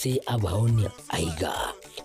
Ase abaonia aiga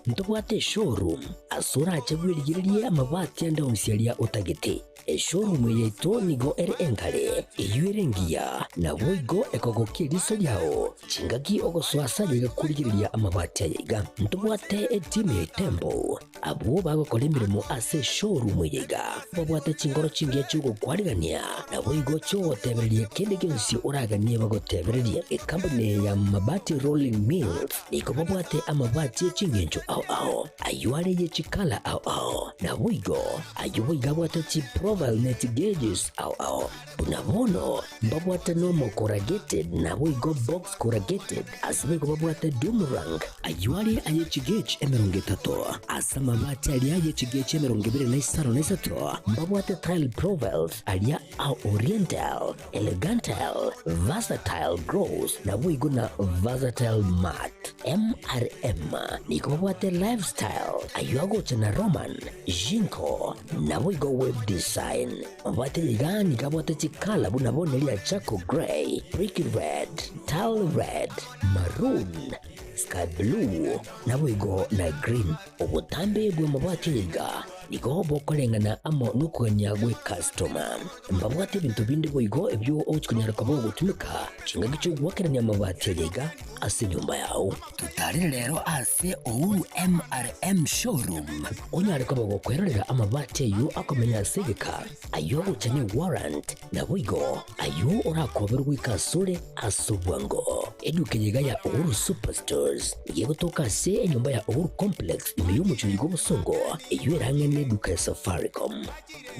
ntobwate eshowroom ase orache bwerigererie amabati ande onsi aria otagete. Eshowroom eye yaito nigo ere enkare, eyio ere engiya, naboigo ekogokia eriso riao chingaki ogosoa ase aye iga korigereria amabati aya iga. Ntobwate etimu ya Itembo Abwo bagokora emeremo ase eshowroom eye iga babwate chinkoro chingiya chi'ogokwarigania, naboigo chi'ogotebereria kende gionsi oraganie bagotebererie. Ekampuni eye ya Mabati Rolling Mills nigo babwate amabati e chingencho ao ao, ayio are ye chikala ao ao, naboigo ayio boigo abwate chiprofile ne chigauges ao ao. Buna bono mbabwate normal corrugated naboigo box corrugated, ase boigo babwate doomerang. Ayio are aye chigauge 30, ase amabati aria aye chigauge 23 na mbabwate tile profiles aria a oriental, elegantal, versatile gloss naboigo na versatile matte. MRM nigo babwate lifestyle, ayio agocha na Roman, Jinko, naboigo web design. Mabwate iga nigo abwate chikala buna bono eria charcoal grey, brick red, tile red, maroon, sky blue, naboigo na green. Obotambe bw'amabati aya iga nigo bokoreng'ana amo nokogania gw'ecustoma. Mbabwate ebinto binde boigo ebio ogochi konyara koba ogotumeka chingaki chi'ogoakerania amabati aya iga ase enyomba yao. Totarere rero ase Uhuru MRM Showroom onyare koba gokwerorera amabati ayio akomenya ase egeka, ayio agocha ne warrant, naboigo ayio orakoberwe goika asore ase obwango. Eduka eye iga ya Uhuru Superstores nigo egotoka ase enyomba ya Uhuru Complex ime y'omochie oyo bw'obosongo eyio ere ang'e neduka ya Safaricom.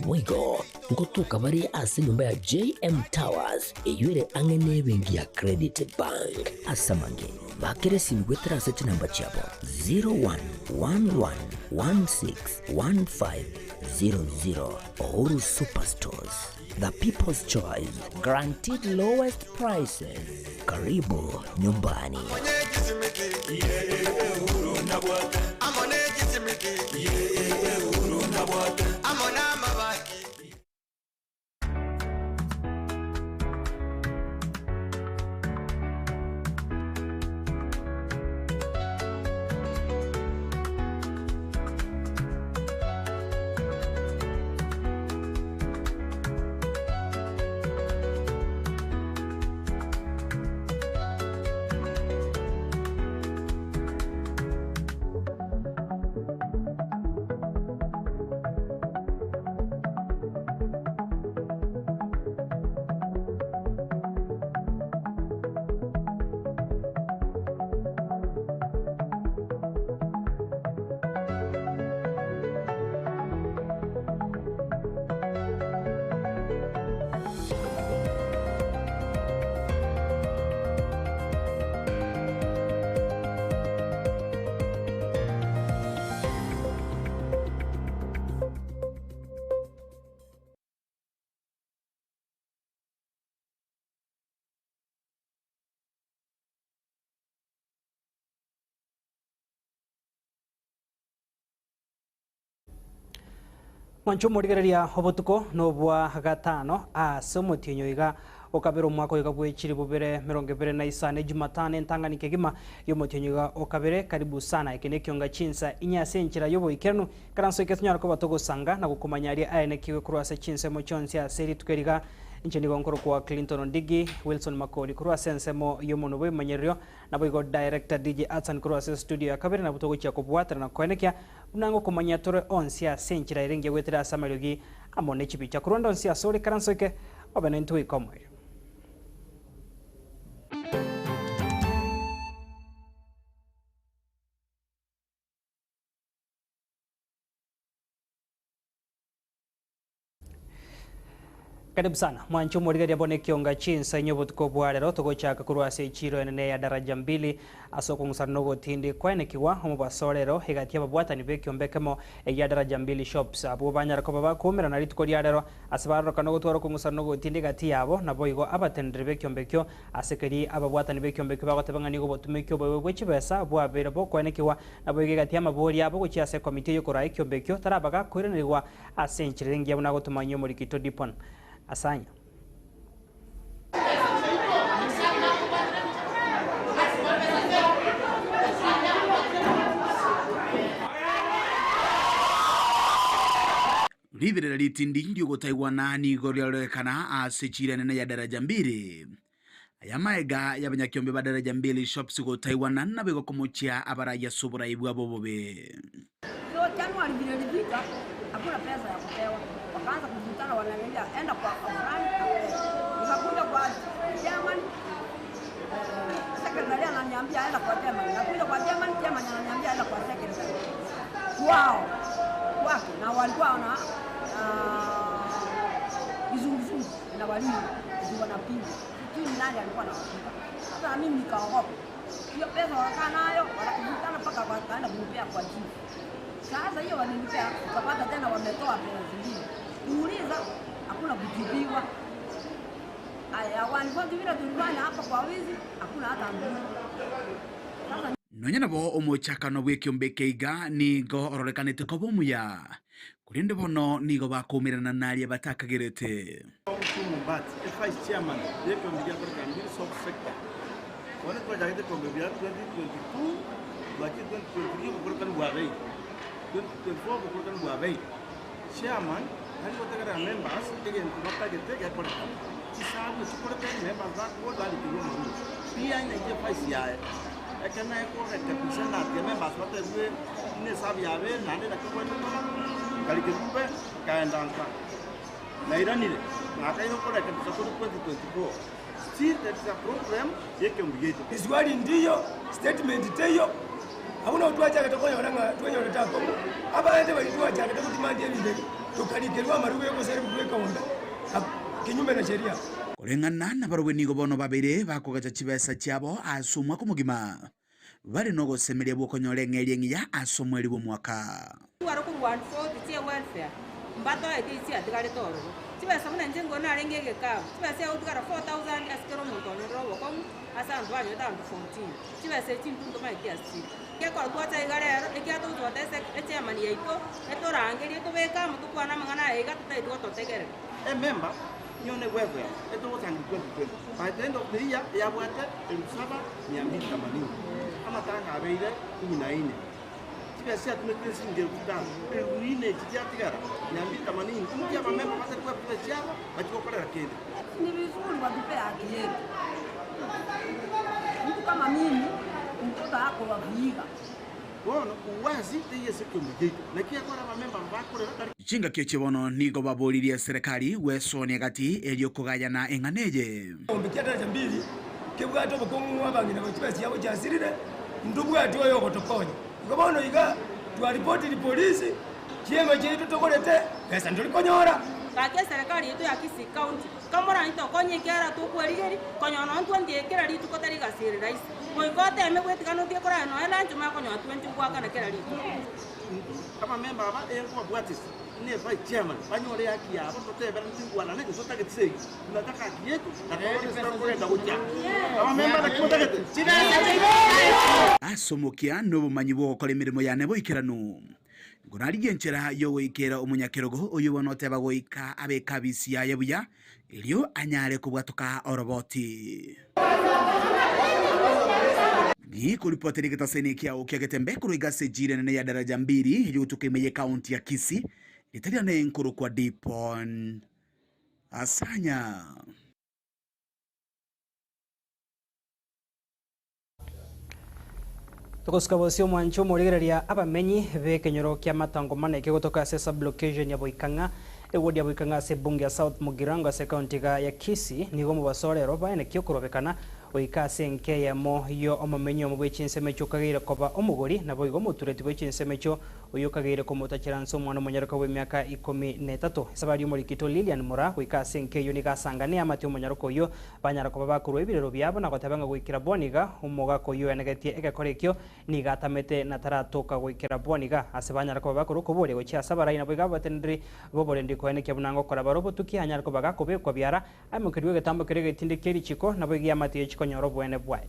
Boigo ngotoka bare ase enyomba ya JM Towers eyio ere ang'e nebenki ya Credit Bank. Ase amange, bakera esimi goetera ase chinamba chiabo 0111161500. Uhuru Superstores, the people's choice, guaranteed lowest prices. Karibu nyumbani. Mwanche omorigereria obotuko nobwa gatano ase omotienyi oiga okabere omwaka oiga bwe chilifu bibere merongo ebere na isano ejumatano entang'ani kegima y'omotienyi oiga okabere karibu sana eke nekionga chinsa inye ase enchera y'oboikeranu Ekaranso eke tonyare koba togosanga na gokomanya aria aenekigwe korwa ase chinsemo chionsi ase rituko eri iga. Inche nigo nkorokwa Clinton Ondigi, Wilson Makori korwa ase ensemo y'omonwa bw'ebimanyererio, naboigo Director DJ Atsan korwa ase studio ya kabere nabwo togochia kobwatana na koenekia buna ngokomanyia tore onsi ase enchera ere engiya goetera ase amariogi amo ne chibicha. Korwa ande onsi asore ekaranso eke obe naintwe goika omoerio. Karibu sana mwanche omorigereria bono ekionga chinsa inye obotuko bwa rero togochaka korwa ase echiro enene ya daraja mbili ase okong'usana na ogotindi kwaenekigwa omobaso rero egati y'ababwatani b'ekiombe ekemo egia daraja mbili shops abwo banyara koba bakoumerana rituko ria rero ase barorokana ogotwara okong'usana na ogotindi egati yabo naboigo abateneneri b'ekiombe ekio Ase keria ababwatani b'ekiombe ekio bagoteba ng'a nigo obotumeki obobe bwe chibesa bwabeire bokoenekigwa, naboigo egati y'amabori abo gochia ase ekomiti y'okoraa ekiombe ekio taraba gakoiranerigwa ase enchera ere engiya buna agotomanyia omorikito Dipon. Asanya. Riberera ritindi ri'ogotaigwana nigo riarorekana ase chiira enene ya Daraja Mbili. Aya amaega y'abanyakiombe ba Daraja Mbili Shops gotaigwana naboigo komochia abarai ase oborai bwabo obobe. So Januari vile ilifika, hakuna pesa ya kupewa, wakaanza kuvutana, wananiambia enda kwa fulani apewe. Nikakuja kwa chairman, secretary ananiambia enda kwa chairman, nakuja kwa chairman, chairman ananiambia enda kwa secretary kwao kwake, na walikuwa wana kizunguzungu na walimu ndio wanapinga, sijui ni nani alikuwa anawapiga. Sasa na mimi nikaogopa hiyo pesa, wakakaa nayo wanakuvutana mpaka wakaenda kunipea kwa chifu. Sasa hiyo walinipea, ukapata tena wametoa pesa zingine, kuuliza hakuna kujibiwa. Aya, walikuwa vile tulifanya hapa kwa wizi, hakuna hata mbili. Sasa Nonya nabo omochakano bw'ekiombe eke iga nigo ororekanete koba omuya, korende bono nigo bakoumerana naria batakagerete. Omumbati, e-vice chairman y'ekiombe gia Africa Mbiri South Sector. Bono twachagete ekiombe bia 2022, twachire 2023 obokorokani bwabeire, 2024 obokorokani bwabeire. Chairman tari gotegerera members egento batagete gekorekana. Chisabu echikoreka members bakoboria barikerwa omorwoti. Pia ng'ai evice yaye ekero naye korekebisha natia members batebwe buna esabu yabeire naende naki ogwenerete nkarika rube nkaenda nka nairanire nakaire okorekebisha tore 2024 still there is a problem y'ekeombe giaito. Iswali ndiyo statement teiyo abuna twachagete konyora ng'a twanyorete akomo abande bari twachagete gotimandi ebinto ebi tokarikerwa amarugo yogoseri bwekaunda kinyume na sheria. Koreng'ana nabarobwo nigo bono babeire bakogacha chibesa chiabo ase omwaka omogima bare nogosemeria bwokonyora eng'eria eng'iya ase omweri bw'omwaka. Tware korwa 140 chia welfare mbatoete chiatigarete ororo chibesa buna inche nkoro narenge egekabu chibesa egotigara 4000 ase kera omonto onyorire obokong'u ase abanto banyorete abanto 14 chibesa echi intwe ntomaeti ase chire gekoro twacha iga rero ekiatogocha ase echairman yaito etorangerie tobeke amo tokwane amang'ana aya iga totaeti gototegerera. Emember nyone welfare etogochangi 2020 by the end of the year yabwate 7280 amatanga abeire 14 chibesa chiatumekire siringi 5000 4,000 echi chiatigara 280 inki abamemba batari kwepesa chiabo bachigokorera kende. Ni vizuri watupe haki yetu. Mtu kama mimi, mtoto ako wa Vihiga. Bono uwazi teyese ekiombe giaito naki ekora abamemba bakorera tari. Chingaki echi bono nigo baboririe serikali gwesonia gati erio kogayana eng'ana eye. Ombe kia Daraja Mbili kebwate obokong'u abang'ina chibesa chiabo chiasirire ntobwati oyo ogotokonya igo bono iga twaripotiri polisi chiema chiaito togorete pesa ntorikonyora. Gaki eserikali yetu ya Kisii County kamorani tokonye ekiara tokwerigeri konyora nonye 20 kera rituko tari gasiri rahisi goika oteme bwetigana otie korara noe lunch makonyora 20 gwakana kera rituko. Abamemba aba enkobabwatisi ne vice chairman banyore haki yabo totebera ntingwana ne totagete segi tunataka haki yetu na tokogenda gocha abamemba naki motagete. Asomokia nobomanyi bwogokora emirimo yane boikeranu ngorarigie enchera yogoikera omonyakerogo oyo bono oteba goika abeka abisi yaye buya erio anyare kobwatoka oroboti. Nikuripotera getaseni kiao kia getembe korwa igase ejira enene ya Daraja Mbili eyogotuka ime ye county ya Kisii etaria na enkoro kwa Dipon Asanya. Togosika bosi omwancho omorigereria abamenyi bekenyoro kia matango mane kegotoka ase sublocation ya Boikang'a ewodi ya Boikang'a ase ebunge ya South Mugirango ase ekaunti iga ya Kisii nigo omobasorero baenekia okorobekana goika ase enkeyemo yo omomenyi omo bwe chinsemo echio okageire koba omogori nabo igo omotureti bwe chinsemo echio oyo okageire komotachera nse omwana omonyaroka bwa emiaka 13. Esabari omorikito Lilian Mura goika ase enkeyo nigo asangane amate omonyaroka oyo banyara koba bakorwa ebirero biabo na goteba ng'a goikera bwoniga omogaka oyo enegetie egekora ekio niga atamete na taratoka goikera bwoniga ase banyara koba bakorwa okoboria gochia ase abarai nabo iga abateneneri boborendi koenekia buna ngokora bare obotuki anyare koba gakobekwa biara aimokerwe egetambo keria egetinde kia richiko nabo iga amate echikonyora obwene bwaye.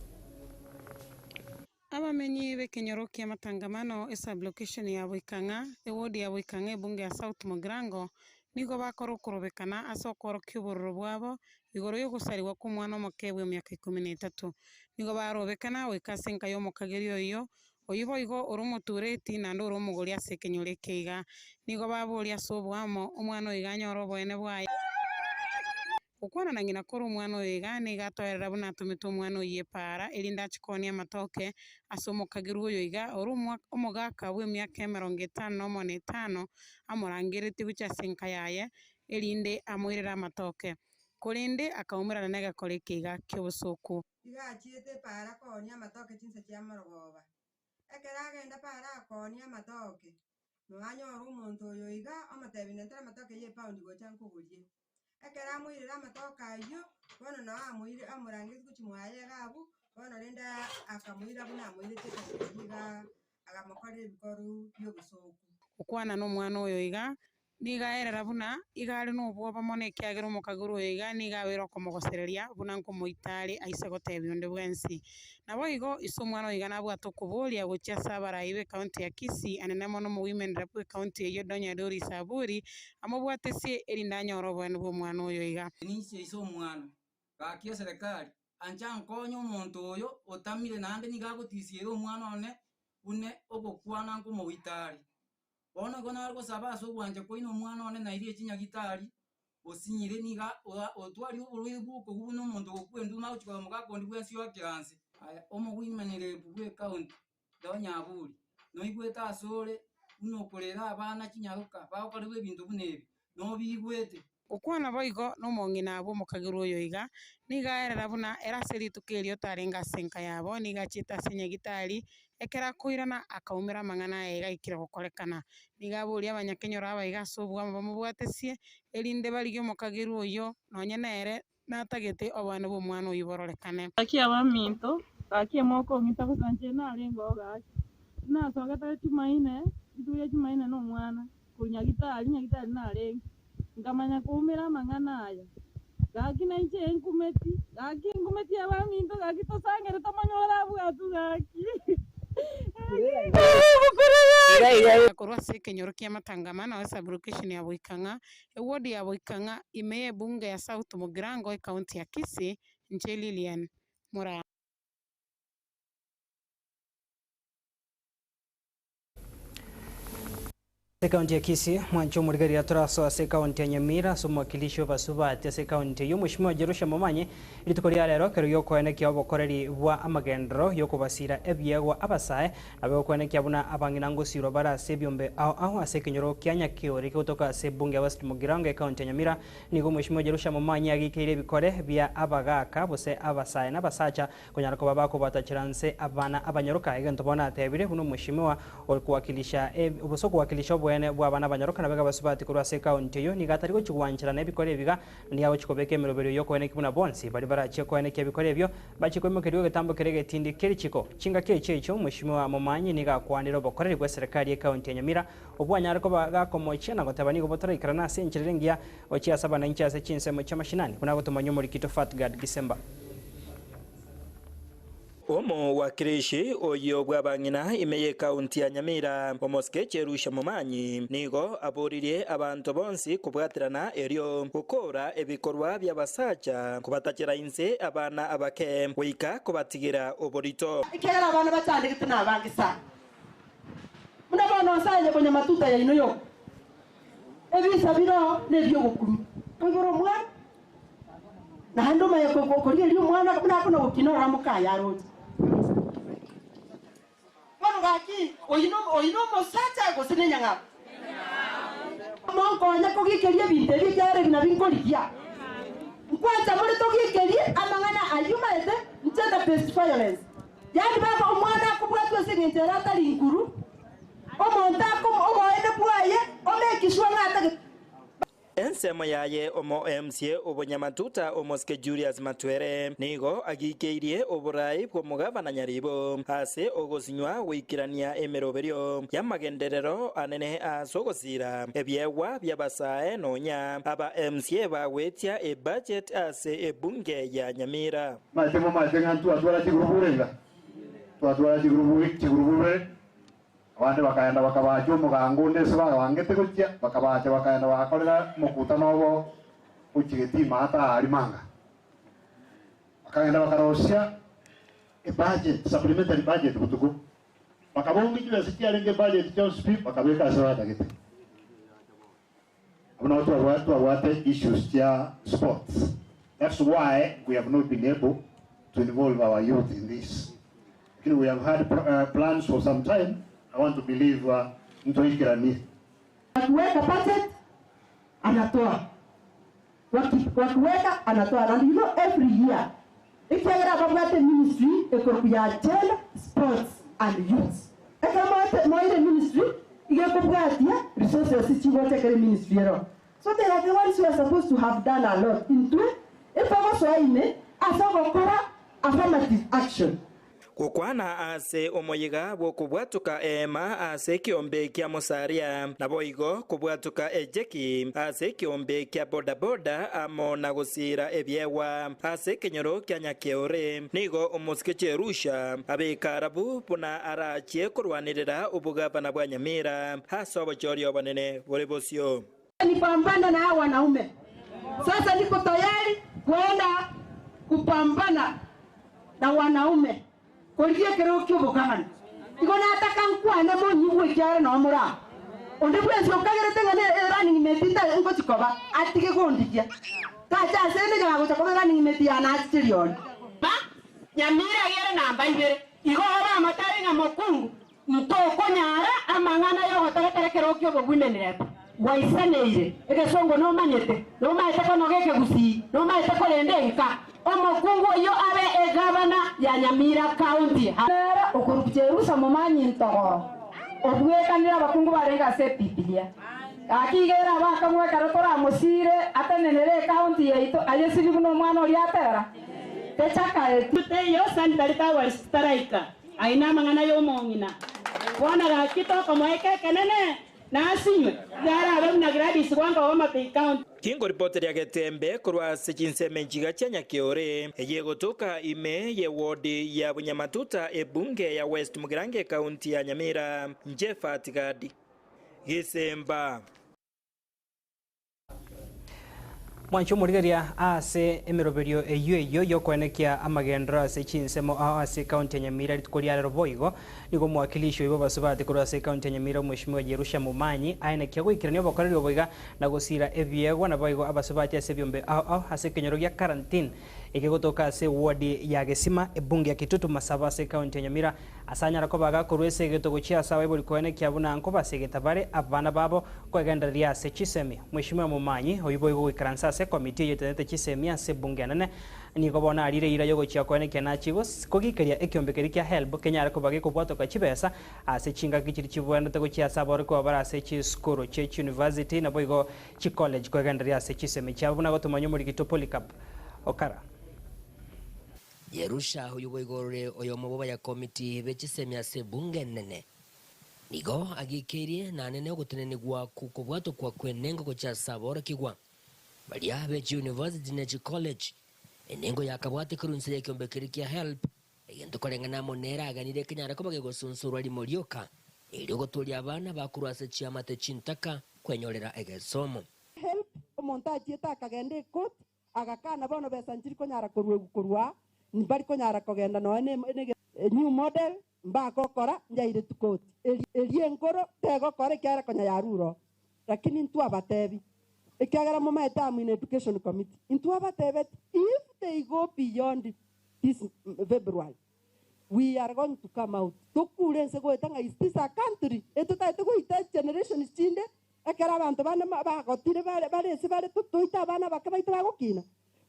Abamenyi b'ekenyoro kia matangamano esublocation ya Boikang'a ewodi ya Boikang'a ebunge ya South Mugirango nigo bakora okorobekana ase okorokia obororo bwabo igoro yogosariwa kwa omwana omoke bwa emiaka 13 nigo barobekana goika ase enka ya omokageri oyo Oyio boigo ore omotureti naende ore omogori ase ekenyoro eke iga. Nigo baboria ase oboamo, omwana oyo iga anyore oboene bwaye. Gokwana na ng'ina kore omwana oyo iga, nigo atoerera buna atomete omwana oyio epaara, erinde ache koonia amatoke ase omokagerwa oyo iga, ore omogaka bw'emiaka emerongo etano nomo na etano, amorangeretie gochia ase enka yaye, erinde amoirere amatoke. Korende akaumerana negekora eke iga ki'obosooku. Iga achiete epaara koonia amatoke chinsa chia morogoba. Ekero agenda paara akoonia amatoke, noanyore omonto oyo iga omotebia nentera amatoke ya epaundi gocha nkogorie. Ekero amoirere amatoke aywo, bono noo amoire amorangetie gochia mwaye iga abwo, bono rende akamoira buna amoirete ekero keria igaa, akamokorera ebikoru bia obosoku. Gokwana nomwana oyo iga, Nigo aerera buna iga are nobwoba mono ekiagera omokagoro oyo iga nigo abeire okomogosereria buna nkomoita are aise gotebia onde bwensi. Naboigo ise omwana oyo iga nabwate okoboria gochia ase abarai b'ecounty ya Kisii anene mono omowomen rep bw'ecounty eyio Donya Doris Aburi amobwatesie erinde anyore oboene bw'omwana oyo iga. Ninche ise omwana, gaki eserekari, ancha nkonye omonto oyo otamire naende nigo agotisiera omwana one buna ogokwana nkomoita are. Bono igo nare gosaba ase ogwancha kwaino omwana one nairie chinyagitari, osinyire nigo otwarire oborwaire bw'okogwa buna omonto ogokwa enduma agochia korora omogaka onde bwensi oakire anse. Aya omogwimanyererebu bw'ecounty, Donya Aburi, noigwete asore buna okorera abana chinyaroka bagokorerwa ebinto buna ebi, nobiigwete. Gokwana boigo nomong'ina bw'omokagerwa oyo iga, nigo aerera buna ere ase rituko erio tarenge ase enka yabo, nigo achiete ase nyagitari, ekero akoirana akaumera amang'ana aye iga aikire gokorekana. Nigo aboria abanyakenyoro aba iga ase obwamo bamobwatesie, erinde barigie omokagerwa oyio, nonye nere natagete oboene bw'omwana oyio bororekane. Gaki abaminto, gaki mokong'ita bosa inche narenge oo gaki. Nasogete Jumaine, rituko ria Jumaine na omwana, korwa Nyagitari, Nyagitari narenge. Nkamanya koumera amang'ana aya, Gaki nainche nkumeti, gaki nkumeti abaminto, gaki tosangere tomonyore abwatwe gaki. Korwa ase ekenyoro ki'amatangamano ase sublocation ya Boikang'a, eward ya Boikang'a, ime y'ebunge ya South Mugirango, ecounty ya Kisii, inche Lilian Muranga. Ase ekaunti ya Kisii, mwanche omorigereria torasoe ase ekaunti ya Nyamira ase omowakilishi bw'abasubati ase ekaunti eyio Mweshimiwa Jerusha Momanyi rituko ria rero ekero giokoenekia obokoreri bwa amagenderero yokobasira ebiegwa abasae nabo egokoenekia buna abang'ina ngosirwa bare ase ebiombe ao ao ase ekenyoro kia Nyakeore kegotoka ase ebunge ya West Mugirango ekaunti ya Nyamira nigo Mweshimiwa Jerusha Momanyi agikeire ebikore bia abagaka gose abasae na abasacha Konyara koba bakobatachera nse abana abanyaroka, egento bono atebire, buna omweshimiwa ore kowakilisha gose okowakilisha oboene bw'abana abanyaroka nabeke abasubati korwa ase ekaunti eyio, nigo atari gochia gwancherana ebikora ebiga, nigo agochia kobeka emeroberio y'okoenekia buna bonsi baria barachie koenekia ebikora ebio bachie koimokerigwa egetambo keria egetindi ki'erichiko. Chingaki echio echio omweshimiwa Momanyi nigo akwanire obokoreri bw'eserekari y'ekaunti ya Nyamira obwo anyare koba gakomochia na goteba nigo botaraikerana ase enchera ere engiya gochia ase abananchi ase chinsemo chi'amashinani, buna agotomanywa omorikito Fatgard Gisemba. Omowakilishi oyio bw'abang'ina ime y'ekaunti ya Nyamira, omosike Jerusha Momanyi, nigo aboririe abanto bonsi kobwaterana erio gokora ebikorwa bi'abasacha kobatachera inse abana abake goika kobatigira oborito. Ekiagera abana bachandegete nabange sana, buna bono nse aye konyamatuta yaino yoka, ebisa bire nebi'ogokumia. Oibore omwana, Naende omanye korigereria omwana buna akona gokina orore mokaye aroche. Bono gaki, oyio oyio nomosacha gose nenyang'au? Monkonye kogikeria ebinto ebi ekiagera ebi nabio nkorigia. Nkwancha more togikerie amang'ana ayio maete gender based violence. Yaani baba omwana akobwatwa ase eng'encho ere atari nkuru, omonto akomo oboene bwaye omake sure ng'a atagete. Ensemo yaye omo-MCA obonyamatuta omosike Julius Matwere nigo agikeirie oborai bw'omogavana Nyaribo ase ogosinywa goikerania emeroberio y'amagenderero anene ase ogosiira ebiegwa bi'abasae nonya aba MCA bagwetia ebudget ase ebunge ya Nyamira. Mache momache ng'a ntwatwara chigurubu iga, twatwara chigurubu chigurubu ibere. Abande bakaenda bakabaacha omogango onde ase babangete gochia, bakabaacha bakaenda bagakorera omokutano obo gochia getima ata aaria manga. Bakagenda bakarosia ebudget, supplementary budget botuko. Bakabonga chibesa chiarenge ebudget chionsi pi, bakabeka ase batagete. Abwo nabo twabwate twabwate issues chia sports. That's why we have not been able to involve our youth in this. Lakini we have had plans for some time, I want to believe ntoikeranie. Wakiweka budget anatoa, wakiweka anatoa, and you know every year ekiagera babwate ministry ekoroku ya gender, sports and youth. Ekero moete moire ministry iga ekobwatia resources chigocha ekere ministry ero. So they are the ones who are supposed to have done a lot intwe etogosoa ime ase ogokora affirmative action. Gokwana ase omoyega bw'okobwatoka eema ase ekeombe kia Musalia, naboigo kobwatoka ejeki ase ekeombe kia bodaboda amo na gosiira ebiegwa ase ekenyoro kia Nyakeore. Nigo omosike Jerusha abeka arabu buna arachie korwanerera obogavana bwa Nyamira ase obochori obonene bore bosio. Nipambana na hawa wanaume. Sasa niko tayari kwenda kupambana na wanaume korigia ekerogo kia obogavana. Igo nataka nkwane monyigwe ekiagera noo more aa. Onde bwensi okagerete ng'a ne erunning mate ntari ngochi koba, atige gondigia. Tacha ase ende nyara gocha koba erunning mate yane achiche riori. Ba, Nyamira eyere namba ibere. Igo obe amatari ng'a mokungu Ntokonyara amang'ana y'ogotoretera ekerogo ki'obogwinenera gwaisaneire. Egesongo nomanyete, nomaete konoga ekegusii, nomaete korenda enka. Omokungu oyio abe egavana ya Nyamira County. Nere okorokwa Jerusa momanyi ntogoro, obwekanire abakungu barenge ase Ebibilia. Gaki iga ere abakong'u ekero toramosiire atenenere ecounty yaito, aye sibi buna omwana oria atera? Techakaeti. Teiyo sanitary towels chitaraika. Aye namang'ana y'omong'ina. Bono gaki tokomoa ekekenene, na asinywe, iga arabe buna Gladys Wanga o Homa Bay County. Kingoripoteria getembe korwa ase chinsemo enchiga chia Nyakeore, eyio egotoka ime y'ewodi ya Bunyamatuta ebunge ya West Mugirango ekaunti ya Nyamira, Jephat Gadi, Gisemba. Mwanche omorigereria ase emeroberio eyio eyio y'okoenekia amagenderero ase chinsemo ao ase ekaunti ya Nyamira rituko ria rero boigo nigo omowakilishi oyo bw'abasubati korwa ase ekaunti ya Nyamira Omweshimiwa Jerusha Momanyi aenekia goikerania obokoreri obo iga na gosira ebiegwa naboigo abasubati ase ebiombe ao ao ase ekenyoro gia Quarantine ekegotoka ase eward ya Gesima ebunge ya Kitutu Masaba ase ekaunti ya Nyamira Ase anyara koba agakorwa esegeto gochia ase abaibori koenekia buna nkobasegeta bare abana babo kwegendereria ase chisemi. Mweshimiwa Momanyi, oyio boigo goikaransa ase ekomiti eyio etenenete chisemi ase ebunge enene, nigo bono arire eira yogochia koenekia nachie kogikeria ekiombe keria kia HELB kenyare koba gekobwatoka chibesa ase chingaki chiria chibwenerete gochia ase aborokigwa bare ase chisukuru chie chiuniversity naboigo chicollege kwegendereria ase chisemi chiabo buna gotomanya omorikito Polycarp Okara. Yerusha oyio boigo ore oyomo bw'abayakomiti be chisemi ase ebunge enene, nigo agikeirie nanene ogotenenigwa kw'okobwatokwa kw'enengo gochia ase aborokigwa baria be chiuniversity ne chicollege. Enengo yakabwate korwa inse y'ekeombe keria kia HELB, egento koreng'ana amo nere aganire kenyare koba gegosunsurwa rimo rioka, erio gotooria abana bakorwa ase chiamate chintaka kwenyorera egesomo. HELB, Omonto achiete akagenda ekoti Agakana, Bono besa nchiri konyara koruegwa korwa aa, mbari konyara kogenda nonya ne new model, mbagokora njaire tukoti eria enkoro tegokora ekiagera konya yarure oo. Lakini intwabatebi, ekiagera momaete am in education committee, intwabatebeti if they go beyond this February, we are going to come out, tokure ense goeta ng'a is this a country etotagete goita generations chinde Ekero abanto bande bagotire bare ase bare, toite abana abake baito bagokina.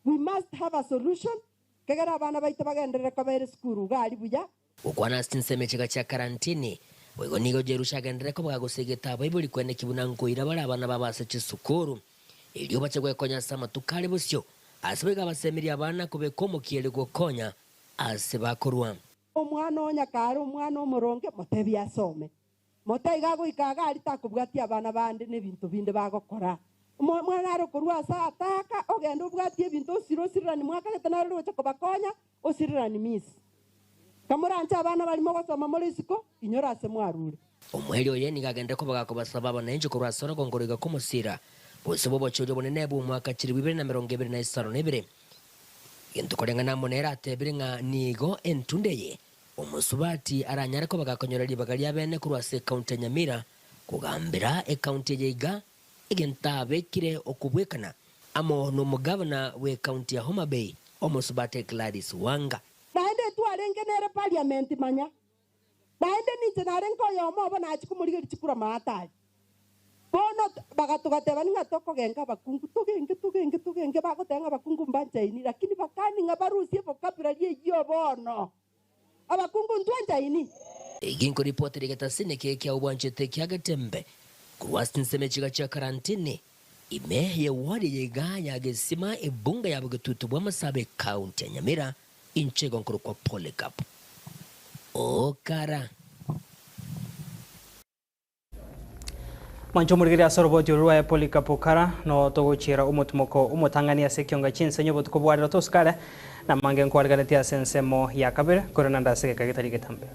We must have a solution kegere abana baito bagenderere koba ere sukuru iga aria buya. Gokwana ase chinsemo echiga chia karantini, boigo nigo Jerusha agenderere koba gagosegeta abaibori kweneki buna nkoira bare abana babo ase chisukuru, erio bache gwekonya ase amatuko are bosio, ase boigo abasemirie abana kobeka omokia gokonya ase bakorwa. Omwana onya kare omwana omoronge, motebie asome. Motaiga goika iga aria takobwatia abana bande nebinto binde bagokora. Omwana are okorua ase ataka, ogende obwatie ebinto osire osirirani mwakagete naro rigocha kobakonya, osirirani miss. Kamoranche abana baria mogosoma more isiko, inyora ase mwarure. Omoerio oye nigo agenderere koba gakobasaba abananchi korwa ase orogongo roiga komosira, bosio bw'obochori obonene bw'omwaka 2025. Gento koreng'ana amo nere atebire ng'a nigo entunda eye. Omosubati aranyare koba gakonyora ribaga ria bene korwa ase ekaunti ya Nyamira kogambera ekaunti eye iga, egento abekire okobwekana amo nomogavana bw'ekaunti ya Homa Bay omosubati Gladys Wanga. Naende twarenge nere parliament manya, naende ninche narenge oyomo obo nachia komorigeria chikura maatari. Bono bagatogatebania ng'a tokogenka abakungu, togenge, togenge, togenge, bagoteba ng'a abakungu mbanchaini, lakini bakani ng'a barusie vocabulary eyio bono. Abakungu ntwanchaini? Eki nkoripotera egetasini eke kia obwanchete kia Getembe korwa ase chinsemo echiga chia karantini ime ye ward eye iga ya Gesima ebunge ya Bogetutu bwa Masaaba ecounty ya Nyamira inche igo nkorokwa Polycarp Okara. Mwanche omorigereria ase oroboti oru rwaye Polycarp Okara, no togochiera omotimoko omotang'ani ase ekionga chi'ensenyo obotuko bwa rero tosikare, na amange nkwariganetie ase ensemo ya kabere, korende naende ase egeka getari getambe.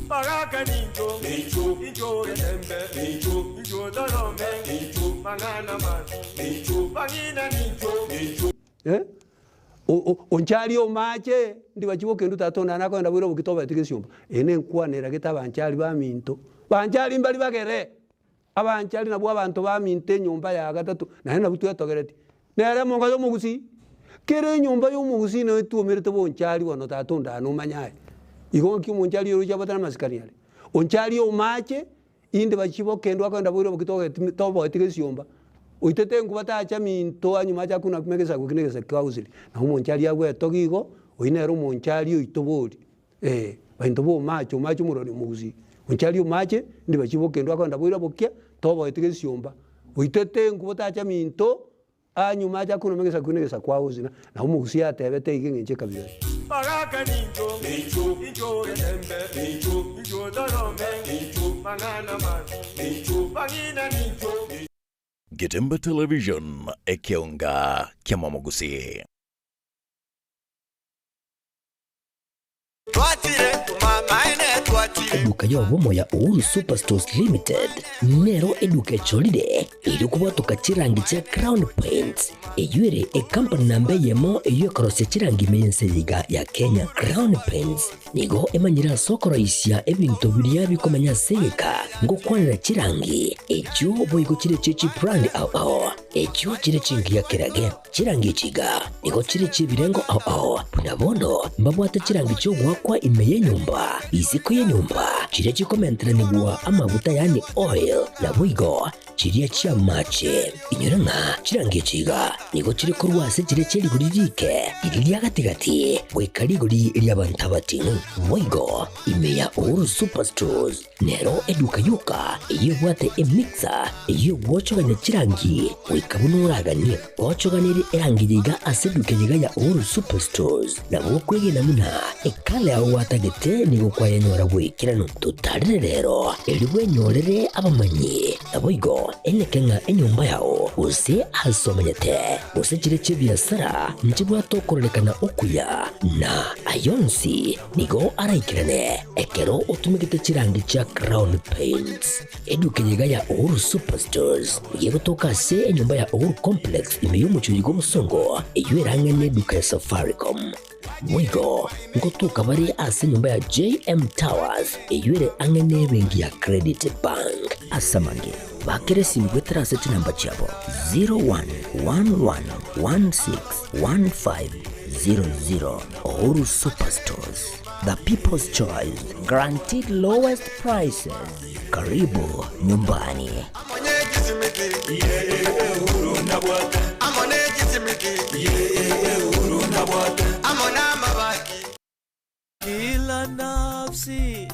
Bagaka nincho, incho getembe, incho torome, mang'ana mabi, bang'ina nincho. Eh, onchari omache, ndibachi bokendu tata onde nakoenda boira oboki tobeti gesiomba. Eye nenkwana eragete abanchari baminto, banchari mbari bagere, abanchari nabwo abanto baminto enyomba ya gatato, naende nabwo twetogeretie. Nere emonga ya omogusii, kera enyomba ya omogusii noyo etwomerete bonchari bono tata onde aa nomanye aye. Igo nki omonchari oroche abwate namasikani are? Onchari omache. Inde bachie bokendwa akoenda boire oboki togeti toboeti gesiomba, oitete enkuba tacha minto anyuma acha kuna kuma egesaku eki na egesaku kiagusire. Nabo omonchari agwetogia igo, oyio nere omonchari oito bori, eh, bainto ba omache, omache omorwani omogusii. Onchari omache, inde bachie bokendwa akoenda boire bokia, toboeti gesiomba, oitete enkuba tacha minto. Anyuma acha kunama egesaku na egesaku agosina, na omogusii atebete iga eng'encho ekabira eye. Bagaka nincho, incho getembe, incho torome, mang'ana mabi, bang'ina nincho. Getembe Television, ekeonga kiamomogusii. Eduka y'obomo ya Uhuru Superstores Limited nero eduka echorire erio kobwatoka chirangi chia Crown Paints eyio ere ekampani namba eyemo eyio ekorosia chirangi ime y'ense eye iga ya Kenya. Crown Paints nigo emanyire ase okoroisia ebinto biria bikomenya ase egeka ngokwanera chirangi echio boigo chire chie chibrand ao ao echio chire chingiya kerage. Chirangi echi iga nigo chire chi'ebirengo ao ao, buna bono mbabwate chirangi chi'ogoakwa ime y'enyomba, isiko y'enyomba, chiria chikomenteranigwa amaguta yaani oil, naboigo chiria chi'amache. Inyora ng'a chirangi echi iga nigo chire korwa ase chiria chie rigori riike, riria ria gati-gati, goika rigori ri'abanto abating'u. Boigo ime ya Uhuru Superstores Nero eduka yoka eyio ebwate emixer eyio egwochogania chirangi goika buna oraganie. Gochoganerie erangi yaiga ase eduka eyeiga ya Uhuru Superstores nabo okwegena buna ekala yao gwatagete nigo kwayenyora bw'ekeranu. Totarere rero erio bwenyorere abamanyi naboigo eneke ng'a enyomba yao gose ase omenyete gose chire chi'ebiasara nchibwate okororekana okuya na ayonsi Nigo araikerane ekero otumegete chirangi chia Crown Paints. Eduka eye iga ya Uhuru Superstores nigo egotoka ase enyomba ya Uhuru Complex ime y'omochie oyo bw'obosongo eyio erang'e neduka ya Safaricom. Boigo ngotoka bare ase enyomba ya JM Towers eyio ere ang'e nebenki ya Credit Bank. Ase amange, bakera esimi goetera ase chinamba chiabo 0111161500. Uhuru Superstores, the people's choice, guaranteed lowest prices. Karibu nyumbani. Kila nafsi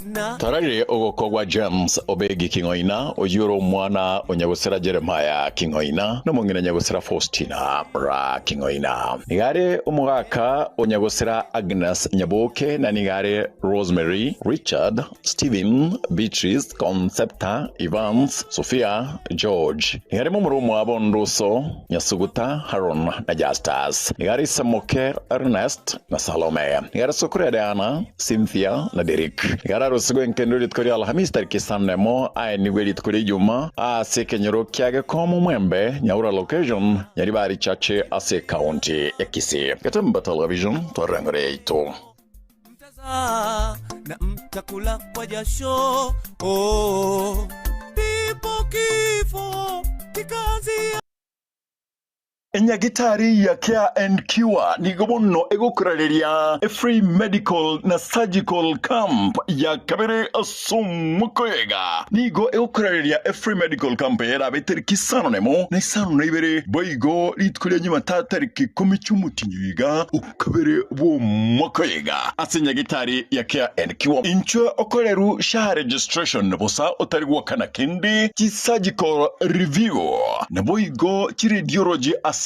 na Tararire ogokwa gwa James Obegi King'oina, oyio ore omwana o nyagosera Jeremiah King'oina na omong'ina nyagosera Faustina Ra King'oina. Nigo are omogaka o nyagosera Agnes Nyaboke na nigo are Rosemary, Richard, Stephen, Beatrice, Concepta, Evans, Sophia, George. Nigo are momura omwabo Nduso, Nyasuguta, Haron, na Justus. Nigo are ise moke Ernest na Salome. Nigo are sokoro ya Diana, Cynthia, na Derrick. Nigo are. Arusigwe nkendo rituko ria Alhamisi tariki isano na emo aenigwe rituko ria Ijumaa ase ekenyoro kia Gekomo Mwembe Nyaura location Nyaribari Chache ase ekaunti ya Kisii. Getemba Television twarengore yaito. Na mtakula kwa jasho oh. Ndipo kifo kikaanzia Enyagitari ya Care and Cure nigo bono egokorareria efree medical na surgical camp ya kabere ase omokoyega. Nigo egokorareria efree medical camp eye erabe tariki isano nemo na isano na ibere boigo rituko ria Jumatatu tariki ikomi chi'omotienyi iga okabere bw'omokoyega ase enyagitari ya Care and Cure. Inchwe okoreru SHA registration bosa otari goakana kende, chisurgical review naboigo chiradiology assessment,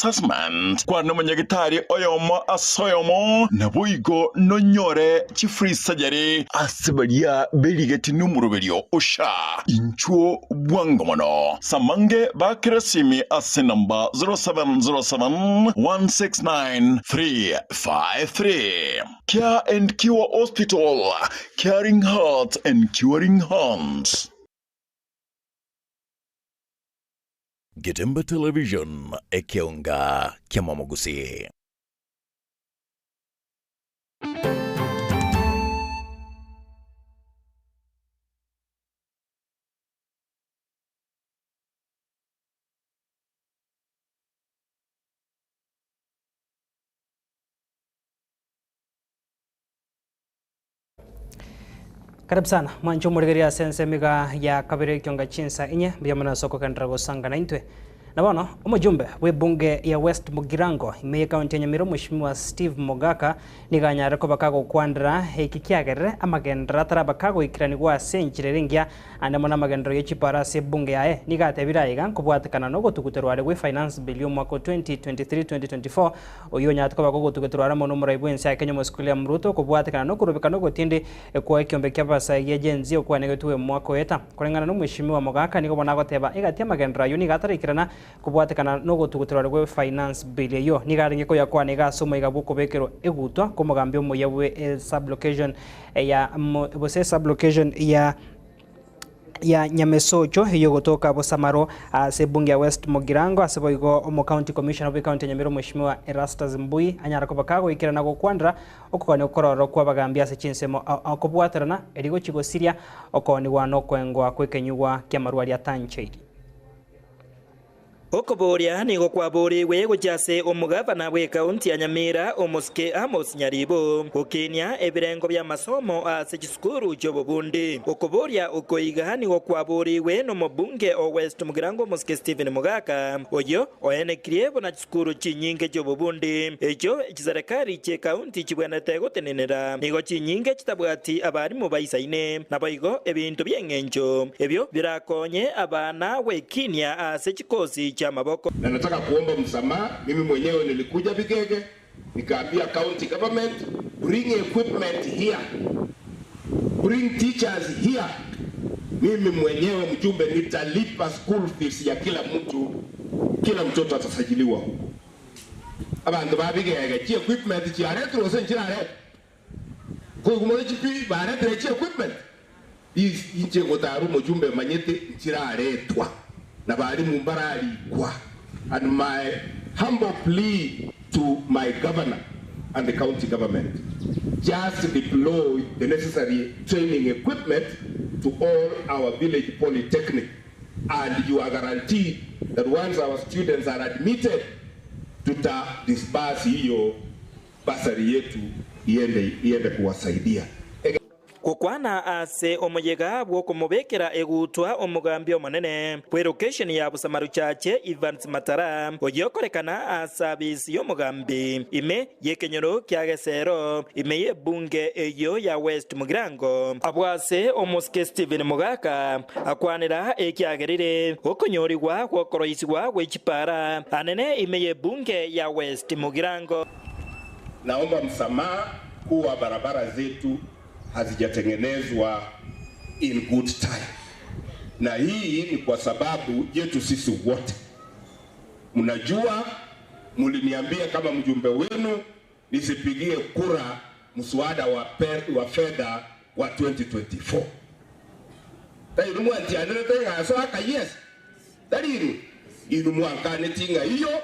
kwana omonyagitari oyomo ase oyomo, naboigo nonyore chifree surgery ase baria berigeti nomoroberio o SHA. Inchuo bwango mono. Samange bakere esimi ase namba 0707 169 353. Care and Cure Hospital, caring hearts and curing hands. Getembe Television, ekeonga ki'amamogusii. Karibu sana mwancho omorigereria ase ensemo iga ya kabere ekionga chinsa inye mbuya mono ase okogenderera gosanga naintwe. Na bono omojumbe bw'ebunge ya West Mugirango ime ye county ya Nyamira Omweshimiwa Steve Mogaka nigo anyare koba kagokwandera eki kiagerire amagenderero ataraba kagoikeranigwa ase enchera ere engiya ande mono amagenderero ye chipara ase ebunge yaye. Nigo atebire aiga nkobwatekana nogotuguterwa are gwe Finance Bill y'omwaka o 2023-2024 oyio onyarete koba kogotuguterwa are mono omorai bw'ense ya Kenya Omosike William Ruto kobwatekana nokorobeka nogotindi kwa ekiombe ki'abasae gia Gen Z okwanegetwe omwaka oeta. Koreng'ana n'Omweshimiwa Mogaka nigo bono agoteba egati y'amagenderero ayio nigo ataraikerana kobwatekana nogotuguterwa are gwe Finance Bill eyio nigo arenge koyakwana iga ase omoiga bw'okobekerwa egutwa kw'omogambi omoyia bwe sub-location ya gose sub-location ya ya Nyamesocho eyio egotoka Bosamaro ase ebunge ya West Mugirango ase boigo omo county commissioner bwe county ya Nyamira Omweshimiwa Erastus Mbui anyara koba kagoikerana gokwanera okogania okororo kw'abagambi ase chinsemo ao ao kobwaterana erio gochia gosiria okoonigwa na okoengwa kw'ekenyugwa ki'amarwa aria atancheiri. Okoboria nigo kwaborigwe gochia ase omogavana bw'ekaunti ya Nyamira, Omosike Amos Nyaribo, gokinia ebirengo bi'amasomo ase chisukuru chi'obobundi. Okoboria oko iga nigo kwaborigwe nomobunge o West Mugirango Omosike Stephen Mogaka, oyio oenekirie buna chisukuru chinyinge chi'obobundi echio chiserekari chi'ekaunti chibwenerete gotenenera nigo chinyinge chitabwati abarimu baisaine. Naboigo ebinto bi'engencho ebio birakonye abana gwekinia ase chikosi chi'amaboko. Na nataka kuomba msamaha, mimi mwenyewe nilikuja Bigege nikaambia county government bring equipment here, bring teachers here. Mimi mwenyewe mjumbe nitalipa school fees ya kila mtu, kila mtoto atasajiliwa huko. Abanto ba Bigege chi equipment chiaretire gose nchiraretwa koigumore chipi baretire chi equipment inche ngotara omojumbe manyete nchiraretwa na barimu mbararikwa. And my humble plea to my governor and the county government, just deploy the necessary training equipment to all our village polytechnic, and you are guaranteed that once our students are admitted, tuta disburse hiyo basari yetu iende kuwasaidia. Gokwana ase omoyega bw'okomobekera egutwa omogambi omonene bw'elocation ya Busamaru Chache Evans Matara, oyio okorekana ase abisi y'omogambi ime y'ekenyoro kia Gesero ime y'ebunge eyio ya West Mugirango. Abwo ase omosike Stephen Mogaka akwanera ekiagerire okonyorigwa gw'okoroisigwa gwe chipara anene ime y'ebunge ya West Mugirango. Naomba msamaha kuwa barabara zetu hazijatengenezwa in good time, na hii ni kwa sababu yetu sisi wote. Mnajua, mliniambia kama mjumbe wenu nisipigie kura mswada wa fedha gwa 2024. Tari inwe mwantianerete ng'a asoe aka yes? Tari inwe? Inwe mwankaneti ng'a iyo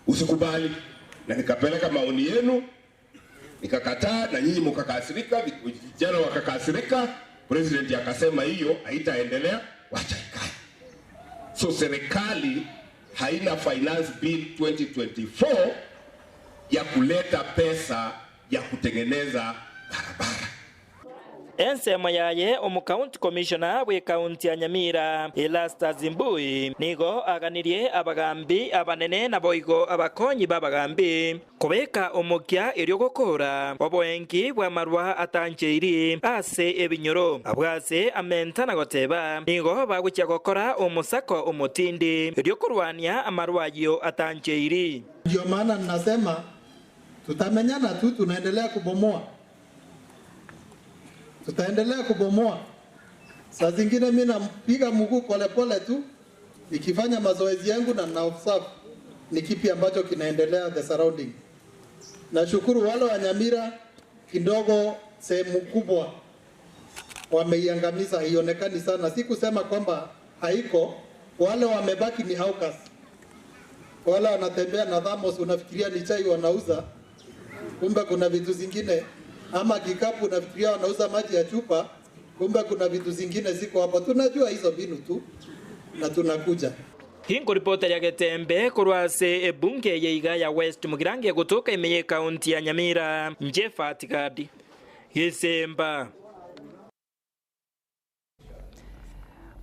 usikubali, na nikapeleka maoni yenu nikakataa, na nyinyi mukakasirika, vijana wakakasirika, president akasema hiyo haitaendelea, wacha ikae. So serikali haina finance bill 2024 ya kuleta pesa ya kutengeneza barabara. Ensemo yaye omocounty commissioner bw'ekaunti ya Nyamira Erastus Mbui nigo aganirie abagambi abanene naboigo abakonyi b'abagambi kobeka omokia erio gokora oboenki bw'amarwa atancheiri ase ebinyoro abwo ase amenta na goteba nigo bagochia gokora omosako omotindi erio korwania amarwa ayio atancheiri. Ndio maana ninasema tutamenyana tu, tunaendelea kubomoa, tutaendelea kubomoa. Saa zingine mi nampiga mguu polepole tu nikifanya mazoezi yangu na na observe ni kipi ambacho kinaendelea the surrounding. Nashukuru wale wa Nyamira kidogo, sehemu kubwa wameiangamiza, haionekani sana. Si kusema kwamba haiko, wale wamebaki ni hawkers, wale wanatembea na thamos, unafikiria ni chai wanauza, kumbe kuna vitu zingine, ama kikapu unafikiria wanauza maji ya chupa, kumbe kuna vitu zingine ziko hapo. Tunajua hizo mbinu tu na tunakuja. Hinkoripota ya Getembe korwa ase ebunge ya iga ya West Mugirango egotoka ime ye ekaunti ya Nyamira Njefa Tigadi Gesemba.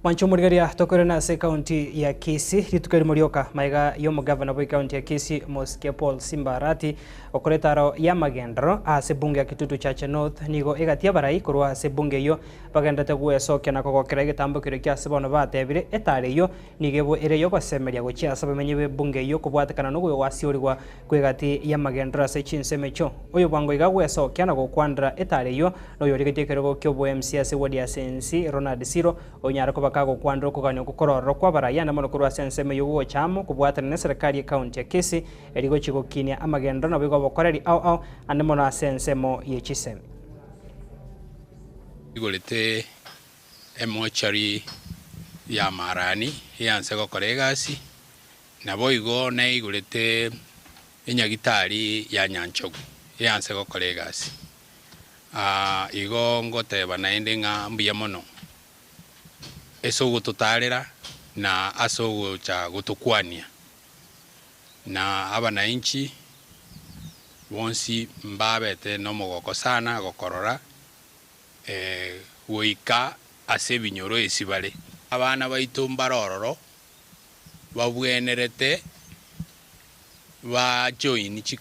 Mwancho omorigereria tokorere ase ekaunti ya Kisii rituko erimo rioka maiga ya omogavana bwa ekaunti ya Kisii Mosike Paul Simba Arati okora etaro y'amagenderero ase ebunge ya Kitutu Chache North nigo egatia abarai korwa ase ebunge eyio bagenderete gwesokia na kogokera egetambo keria kia ase bono batebire etaro eyio nigo ebo ere y'ogosemeria gochia ase abamenyi b'ebunge eyio kobwatekana nogoyogwasiorigwa kw'egati y'amagenderero ase chinsemo echio. Oyo bwango iga gwesokia na gokwanera etaro eyio noyorigetie ekerogo ki'obo-MC ase ward ya Sensi Ronald Siro Onyare koba kagokwanera okogania okwo korororo kw'abarai ande mono korwa ase ensemo eyio gocha amo kobwatana neserikari y'ecounty ya Kisii eria gochia gokinia amagenderero naboigo obokoreri ao ao ande mono ase ensemo ye chisemi. Igorete emochari ya Marani eanse gokora egasi, naboigo neigorete enyagitari ya Nyanchogu eanse gokora egasi. Igo ngoteba naende ng'a mbuya mono ase ogototaarera na ase ogocha gotokwania, na abanainchi bonsi mbabete nomogoko sana gokorora goika ase ebinyoro esi bare. Abana baito mbare ororo babwenerete ba join chi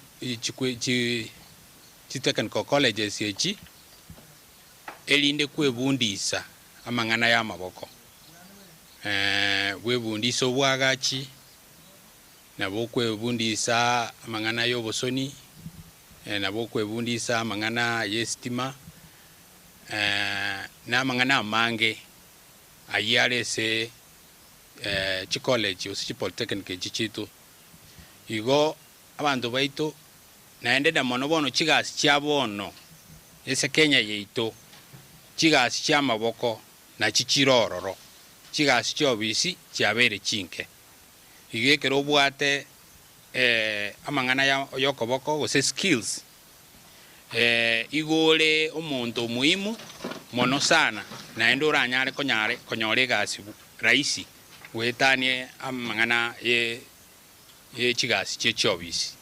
technical colleges echi erinde kwebundisa amang'ana y'amaboko. Bwebundisa obwagachi, nabo okwebundisa amang'ana y'obosoni, nabo okwebundisa amang'ana y'esitima, na amang'ana amange ayio are ase chicollege gose chipolytechnic echi chiaito. Igo abanto baito naende na mono bono chigasi chia bono ase Kenya yaito, chigasi chi'amaboko nachi chire ororo, chigasi chi'obisi chiabeire chinke. Igo ekero obwate amang'ana y'okoboko gose skills, igo ore omonto omuhimu mono sana naende oranyare konyare konyora egasi rahisi goetania amang'ana ye chigasi chie chiobisi.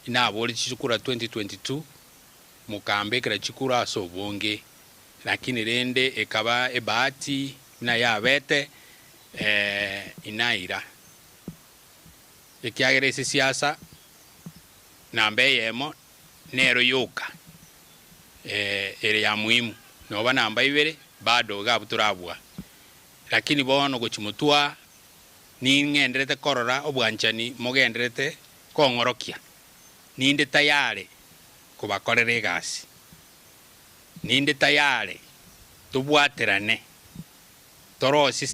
Inaboretie chikura 2022 mokambekera chikura ase obonge, lakini rende ekaba ebahati buna yabete inaira, ekiagera ase siasa namba eyemo nero yoka ere ya muhimu, noba namba ibere bado iga abwo torabua. Lakini bono gochia motwa ning'enderete korora obwanchani mogenderete kong'orokia, ninde tayare kobakorera egasi, ninde tayare tobwaterane torosie.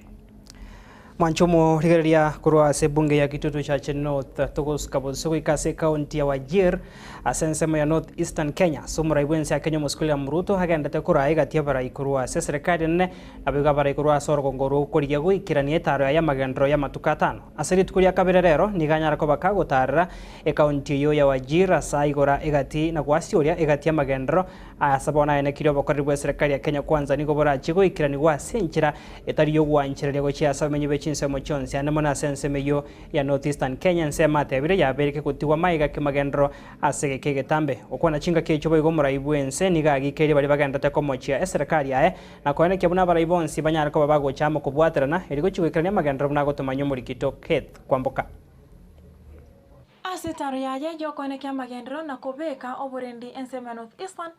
Mwancho omorigereria korwa ase ebunge ya Kitutu Chache North togosuka bosio goika ase ekaunti ya Wajir ase ensemo ya North Eastern Kenya ase omorai bwense ya Kenya omosike William Ruto agendete koraa egati y'abarai korwa ase eserekari enene naboigo abarai korwa ase orogongo rw'okorigia goikerania etaro yaye y'amagenderero y'amatuko atano. Ase rituko ria kabere rero nigo anyare koba kagotarera ekaunti eyio ya Wajir ase aigora egati na gwasioria egati y'amagenderero ase bono aenekirie obokoreri bw'eserekari ya Kenya Kwanza nigo borachie goikeranigwa ase enchera etari y'ogwanchereria gochia ase abamenyi be chinsemo chionsi, ande mono ase ensemo eyio ya North Eastern Kenya, ensemo atebire yabeire kegotigwa maiga kimagenderero ase egeka egetambe. Gokwana chingaki echio boigo omorai bw'ense nigo agikeirie baria bagenderete komochia eserekari yaye na koenekia buna abarai bonsi banyare koba bagocha amo kobwaterana erio gochia goikerania amagenderero buna agotomanywa omorikito Keith Kwamboka. Ase etaro yaye y'okoenekia amagenderero na kobeka oborendi ensemo ya North Eastern,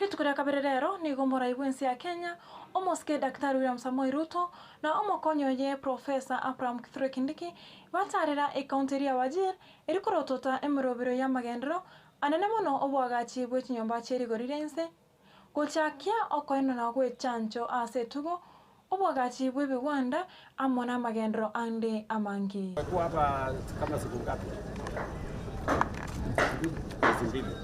Rituko ria kabere rero nigo omorai bw'ense ya Kenya, omosike Daktari William Samoei Ruto, na omokonyi oye Professor Abraham Kithure Kindiki batarera ekaunti eria ya Wajir eri korotota emerobero y'amagenderero anene mono oboagachi bwe chinyomba chie rigori ria inse, gochakia okoenana gw'echancho ase etugo, oboagachi bw'ebigwanda amo namagenderero ande amange. Umekuwa hapa kama siku ngapi? Miezi mbili.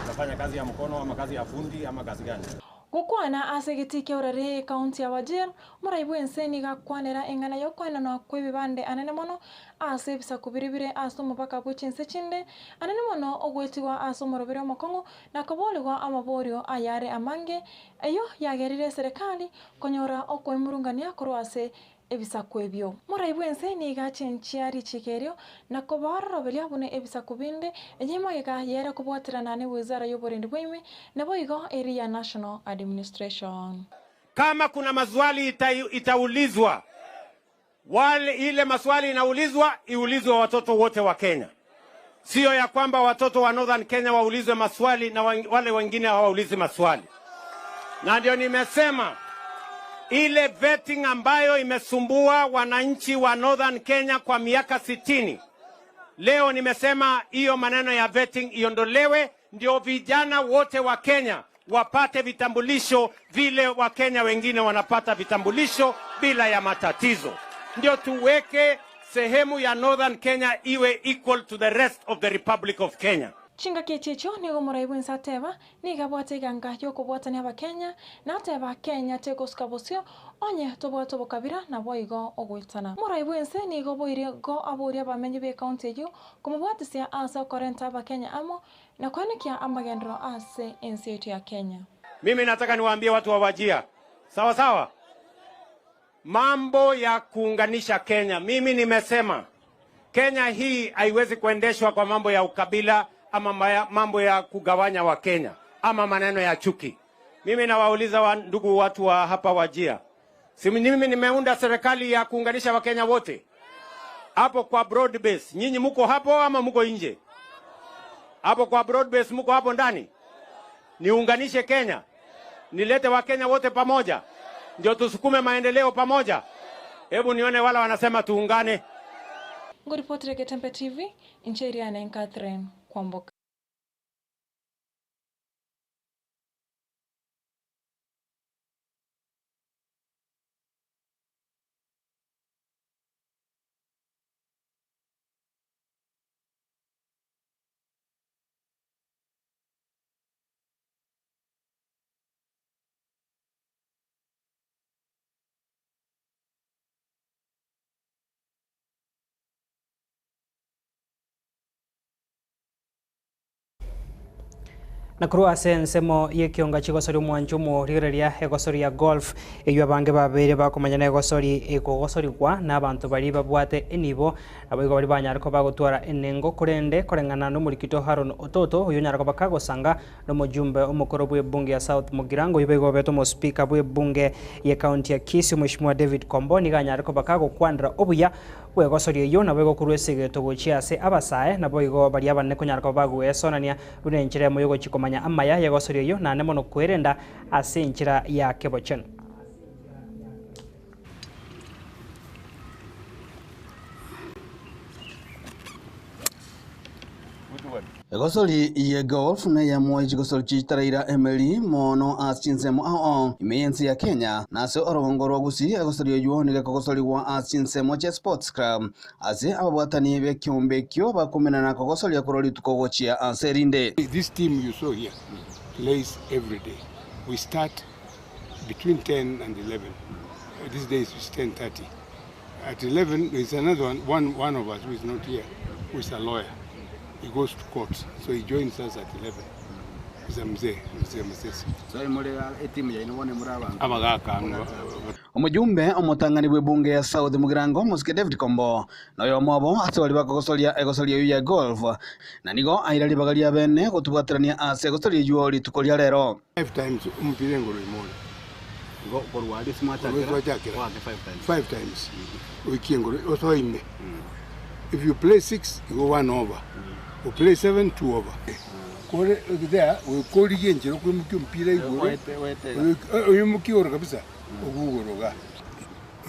Unafanya kazi ya mkono ama kazi ya fundi ama kazi gani? Gokwana ase egetii kia Urari ekaunti ya Wajir, omorai bw'ense nigo akwanera eng'ana y'okoenanwa kw'ebibande anene mono ase ebisaku biria bire ase omobaka bwe chinse chinde, anene mono ogoetigwa ase omoroberi omokong'u na koborigwa amaborio ayare amange, eyio yagerire eserekari konyora okoemurungania korwa ase ebisaku ebio. Morai bw'ense nigo achenchia richiiko erio na kobaororoberia buna ebisaku binde, enye magega yere kobwaterana ne wizara y'oborendi bwa ime, naboigo eri ya National Administration. Kama kuna maswali ita, itaulizwa wale, ile maswali inaulizwa iulizwe watoto wote wa Kenya, siyo ya kwamba watoto wa Northern Kenya waulizwe maswali na wale wengine hawaulizi maswali. Na ndio nimesema ile vetting ambayo imesumbua wananchi wa Northern Kenya kwa miaka sitini, leo nimesema hiyo maneno ya vetting iondolewe, ndio vijana wote wa Kenya wapate vitambulisho vile Wakenya wengine wanapata vitambulisho bila ya matatizo, ndio tuweke sehemu ya Northern Kenya iwe equal to the rest of the Republic of Kenya. Chingaki echi echio nigo omorai bw'ense ateba, nigo abwate eganga y'okobwatania Abakenya, na ateba Kenya tegosuka bosio onye tobwate obokabira naboigo ogoitana. Omorai bw'ense nigo boirie go aborie abamenyi b'ecounty eyio komobwatisia ase okorenta Abakenya amo na koenekia amagenderero ase ense yaito ya Kenya. Mimi nataka niwaambie watu wa Wajir, sawa sawa, mambo ya kuunganisha Kenya, mimi nimesema Kenya hii haiwezi kuendeshwa kwa mambo ya ukabila ama mambo ya kugawanya Wakenya ama maneno ya chuki. Mimi nawauliza wa ndugu watu wa hapa Wajir, si mimi nimeunda serikali ya kuunganisha Wakenya wote hapo kwa broad base. Nyinyi muko hapo ama muko nje? Hapo kwa broad base muko hapo ndani? Niunganishe Kenya, nilete Wakenya wote pamoja, ndio tusukume maendeleo pamoja. Hebu nione wala wanasema tuungane. Ngoripotire Getembe TV, inche Iriane Catherine Kwamboka. Na korwa ase ensemo y'ekionga chigosori omwancho omorigereria egosori ya golf eywo abange babere bakomanya na egosori ekogosorigwa na abanto baria babwate enibo nabo igo baria banyare koba bagotwara enengo korende koreng'ana na omorikito Haron Ototo oyo onyare koba kagosanga na omojumbe omokoro bwa ebunge ya South Mugirango oyo boigo obete omospeaker bwa ebunge ya ekaunti ya Kisii omweshimiwa David Kombo nigo anyare koba kagokwanera obuya bwa egosori eywo nabo egokorwa esegeto gochia ase abasae nabo igo baria abanene konyara koba bagoesonania buna enchera emo yogochi komanya amaya ya egosori eywo naende mono kwerenda ase enchera ya kebochenu. Egosori ye golf neyemo ye chigosori chitaraira emeri mono ase chinsemo ao ao ime y'ense ya Kenya, na ase orogongo rwa Gusii egosori eywo nigo ekogosorigwa ase chinsemo chia Sports Club ase ababwatani b'ekeombe ekio bakomenana kogosoria korwa rituko gochia ase erinde. This team you saw here plays every day. We start between 10 and 11. These days it's 10:30. At 11 there is another one, one, one of us who is not here, who is a lawyer. He goes to court, so he joins us at 11. He's a mzee, mzee Masese. So imore etimu yaino bono imore abanto. Abagaka ang'o. Omojumbe omotang'ani bw'ebunge ya South Mugirango, Mosike David Kombo, noyomo obo ase baria bakogosoria egosoria eyio ya golf, na nigo aira ribaga ria bene gotobwaterania ase egosoria eyio rituko ria rero. Five times omopira engoro ime ore. Igo korwa aria ase mwachakera, Korwa twachakera. oake five times. Five times. Oikie engoro osoe ime. If you play six, igo one over. O play seven, two over. Kore there gokorigia enchera okoimokia omopira igoro. Oete- oete iga. Oyo- Oimokie igoro kabisa ogugoro iga.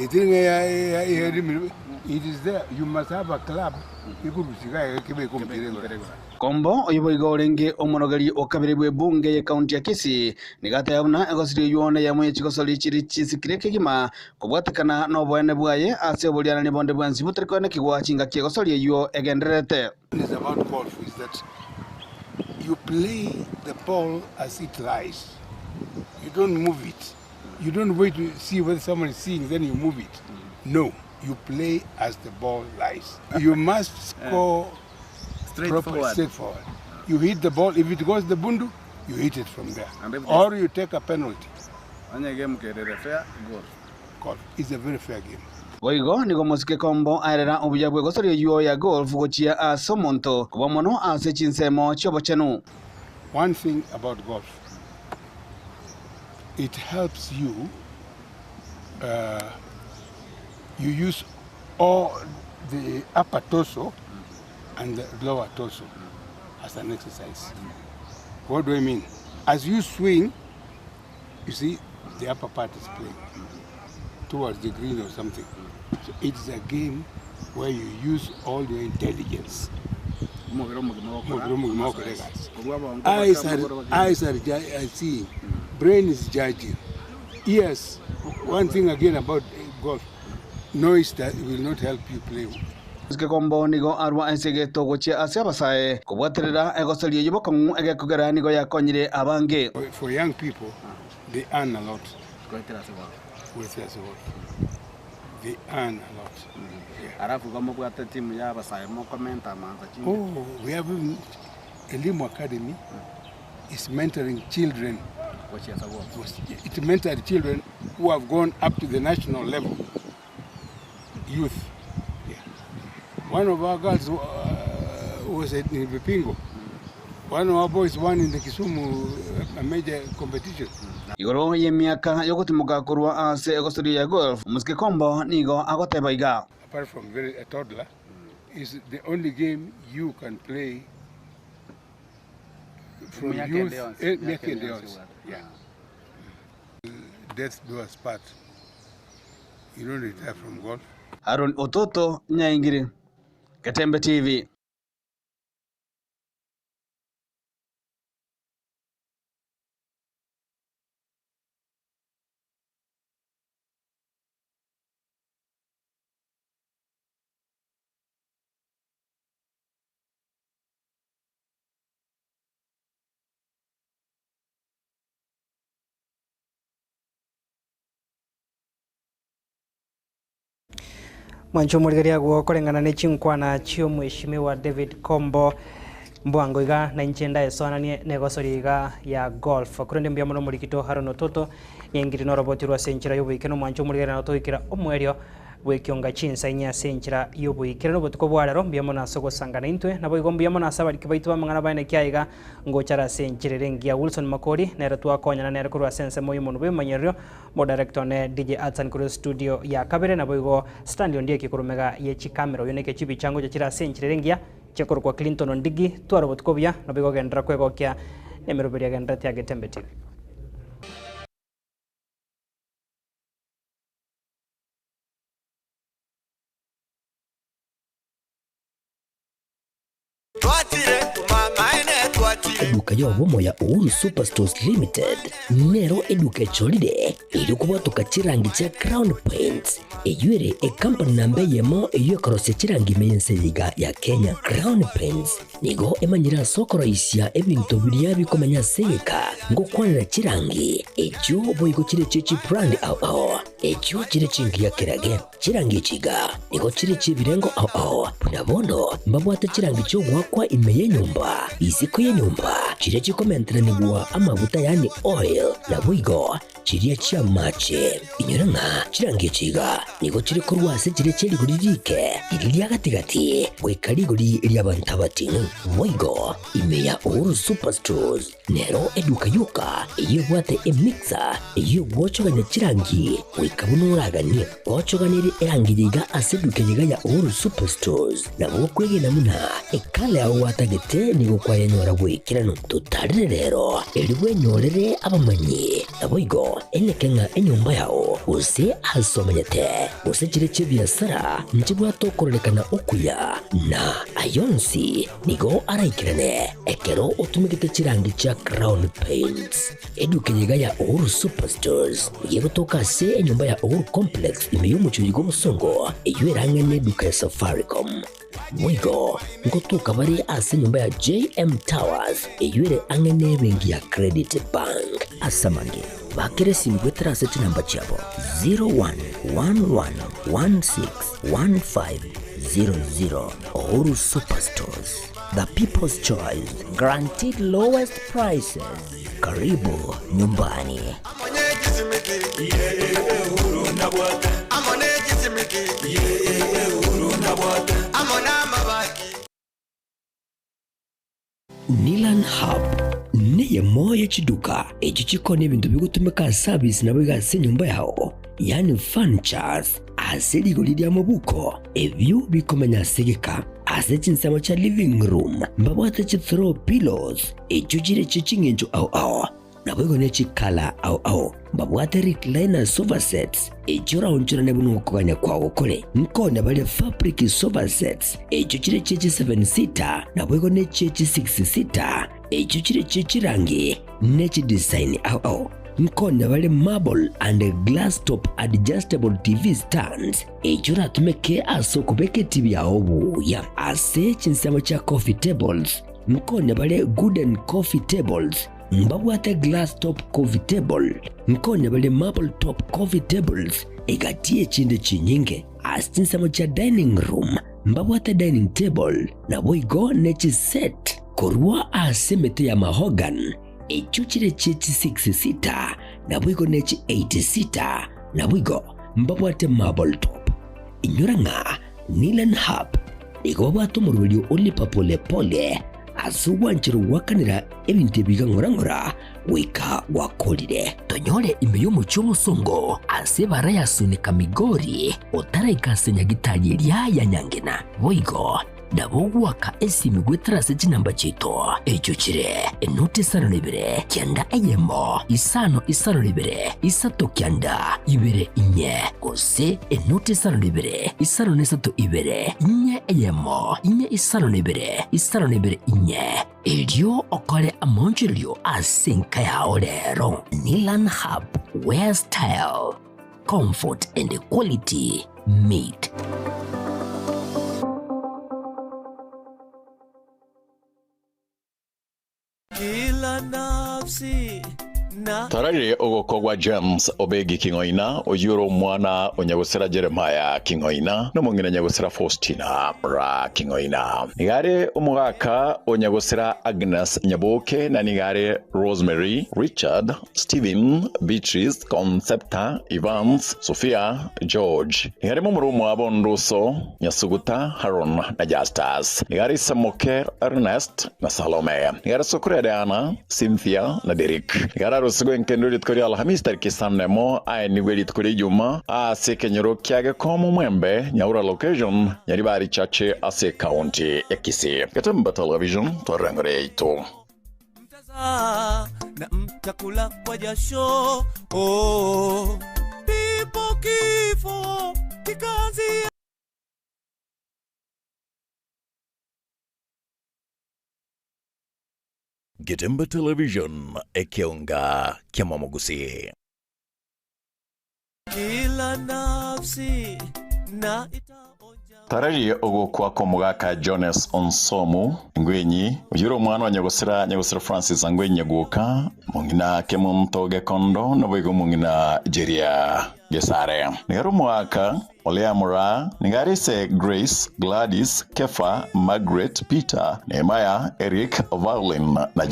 Etiri ng'a ya- ya- ya- it is there you must have a club ekorusia iga iga kebeke omopira igoro. Kombo, oyio boigo orenge omorogeri o kabere bw'ebunge y'ekaunti ya Kisii, nigo ateba buna egosiri eyio neyemo ye chigosori chiri chisikire kegima kobwatekana noboene bwaye ase oborianani bonde bwensi botari koenekigwa chingaki egosori eyio egendererete. Is about golf is that you play the ball as it lies. You don't move it. You don't wait to see whether someone is seeing, then you move it. No, you play as the ball lies. You must score Straightforward. Straightforward. You hit the ball. If it goes the bundu, you hit it from there. And if Or you take a penalty. Onye game kerere fair golf. Golf is a very fair game. Boigo nigo Mosike Kombo aerera obuya bw'egosori eyio ya golf gochia ase omonto koba mono ase chinsemo chi'obochenu. One thing about golf, it helps you, uh, you use all the upper torso and the lower torso as an exercise. What do I mean? As you swing, you see the upper part is playing towards the green or something. So it's a game where you use all your intelligence. Omobere omogima gokora Omobere omogima gokora amazoezi. egasi. Korwa abongo Eyes baka are, amagoro bagenda. eyes are, are seeing, brain is judging. Ears, one thing again about golf, noise that will not help you play. Mosike Kombo nigo arwa ase egeto gochia ase abasae kobwaterera egosoria eyio bokong'u egekogera nigo yakonyire abange. For young people, they earn a lot. Goetera ase golf. Goetera ase golf. They earn a lot. Alafu igo mobwate timu ya abasae mokomenta amansa chinde. Oh, we have even Elimu Academy is mentoring children. Gochia ase golf. It mentored children who have gone up to the national level. Youth. Yeah. One of our girls was at Vipingo. One of our boys won in the Kisumu a major competition. Igoro y'emiaka y'ogotimoka korwa ase egosoria ya golf, Mosike Kombo nigo agoteba iga. Apart from very a toddler, is the only game you can play from Miaka youth. ende yonsi, Eh, miaka miaka ende ende yonsi yonsi. obwate. Yeah. Death do us part. You don't retire from golf. Aaron Ototo, Nyaingiri, Getembe TV. Mwancho omorigereria agwo koreng'ana ne chinkwana chi'omweshimiwa David Kombo mbwango iga na inche ndaesoananie na egosori iga ya golf. Korende mbuya mono omorikito Haron Ototo niengiri noroboti rwa ase enchera y'oboikera omwancho omorigereria nabo togoikera omwerio bw'ekionga chinsa inye ase enchera y'oboikera obotuko bwa rero mbuya mono ase ogosangana intwe nabo igo mbuya mono ase abariki baito b'amang'ana baene kia iga ngochara ase enchera ere engiya Wilson Makori nere twakonyana nere korwa ase ensemo y'omonwe bw'emanyerero mo director ne DJ Atsan korwa studio ya kabere nabo igo Stanley Ondieki korwa mega ye chikamera oyo neke chibichango chire ase enchera ere engiya chiakorokwa Clinton Ondigi twara obotuko buya nabo igo ogenderera kwegokia nemeroberi agenderete ya Getembe TV. Twatire kumama. eduka y'obomo ya Uhuru Superstores Limited nero eduka echorire erio kobwatoka chirangi chia Crown Paints eyio ere ecompany namba eyemo eyio ekorosia chirangi ime y'ense eye iga ya Kenya. Crown Paints nigo emanyire ase okoroisia ebinto biria bikomenya ase egeka ngokwanera chirangi echio boigo chire chie chibrand ao ao echio chire chingiya kerage. Chirangi echi iga nigo chire chi'ebirengo ao ao, buna bono mbabwate chirangi chi'ogoakwa ime y'enyomba, isiko y'enyomba, chiria chikomenteranigwa amaguta yaani oil, naboigo chiria chi'amache. Inyora ng'a chirangi echi iga nigo chire korwa ase chiria chie rigori riike, riria ria gati-gati, goika rigori ri'abanto abating'u. Boigo ime ya Uhuru Superstores Nero eduka yoka eyio ebwate emixer eyio egwochogania chirangi goika buna oraganie. Gwochoganirie erangi eye iga ase eduka eye iga ya Uhuru Superstores, nabo okwegena buna ekala yao gwatagete nigo kwayenyora goikeranu. Totarire rero erio bwenyorere abamanyi, naboigo eneke ng'a enyomba yao gose ase omenyete gose chire chi'ebiasara nchibwate okororekana okuya na ayonsi Nigo araikerane ekero otumegete chirangi chia Crown Paints. Eduka eye iga ya Uhuru Superstores nigo egotoka ase enyomba ya Uhuru Complex ime y'omochie oyo bw'obosongo eyio erang'e neduka ya Safaricom. Boigo ngotoka bare ase enyomba ya JM Towers eyio ere ang'e nebenki ya Credit Bank. Ase amange, bakera esimi goetera ase chinamba chiabo 0111161500. Uhuru Superstores, the people's choice, guaranteed lowest prices. Karibu nyumbani. Nilan Hub neyemo ye chiduka echio chikoonia ebinto bigotumeka ase service naboigo ase enyomba yao, yaani furnitures, ase rigori ria mobuko, ebio bikomenya ase egeka. Ase chinsemo chia living room mbabwate chi throw pillows echio chire chie ching'encho ao ao, Naboigo ne chikala ao ao mbabwate recliner sofa sets, echio oraonchorane buna okogania kwao kore. Nkonya bare fabric sofa sets, echio chire chie chi seven seater, naboigo ne chie chi six seater, echio chire chie chirangi ne chidesign ao ao. Nkonya bare marble and glass top adjustable TV stands, echio oratumeke ase okobeka etibi yao buya. Ase chinsemo chia coffee tables, nkonya bare gooden coffee tables, Mbabwate glass top coffee table, nkonya bare marble top coffee tables, egati y'echinde chinyinge. Ase chinsemo chia dining room mbabwate dining table, naboigo ne chiset korwa ase emete ya mahogany, echio chire chie chi six seater, naboigo ne chi eight seater, naboigo mbabwate marble top. Inyora ng'a Nilan Hub nigo babwate omoroberio o Lipa Pole Pole ase ogwancherwa goakanera ebinto ebi iga ng'ora ng'ora goika gwakorire. Tonyore ime y'omochie omosongo ase ebara ya Sunika Migori otaraika ase nyagitari eria ya Nyangena. Boigo nabo ogoaka esimi goetera ase chinamba chiaito echio chire enoti isano na ibere kianda eyemo isano isano na ibere isato kianda ibere inye gose enoti isano na ibere isano na isato ibere inye eyemo inye isano na ibere isano na ibere inye erio okore amaonchorerio ase enka yao rero. Nilan Hub, where style, comfort and quality meet. Kila nafsi na Torarire ogokwa gwa James Obegi King'oina, oyio ore omwana o nyagosera Jeremiah King'oina na omong'ina nyagosera Faustina Ra King'oina. Nigo are omogaka o nyagosera Agnes Nyaboke na nigo are Rosemary, Richard, Stephen, Beatrice, Concepta, Evans, Sophia, George. Nigo are momura omwabo Nduso, Nyasuguta, Haron, na Justus. Nigo are Isamoke, Ernest, na Salome. Nigo are sokoro ya Diana, Cynthia, na Derrick. Nigo ararusigwe enkendo rituko ria Alhamisi tariki isano nemo, aenigwe rituko ria Ijuma ase ekenyoro kia Gekomo Mwembe, Nyaura Location, Nyaribari Chache ase ekaunti ya Kisii. Getembe Television, twarengore yaito. Mtazaa na mtakula kwa jasho oh. Ndipo kifo kikaanzia. Getembe Television, ekeonga kiamamogusii. Kila nafsi na Tarari ogokwa kw'omogaka Jones Onsomu Ngwenyi, oyio ore omwana o nyagosira nyagosira Francis Angwenyi Nyaguoka, mong'ina Kemunto Gekondo, naboigo omong'ina Jeria Gesare. Nigo are omogaka Olea Moraa, nigo are ise Grace, Gladys, Kefa, Margaret, Peter, Nehemiah, Eric, Violin na.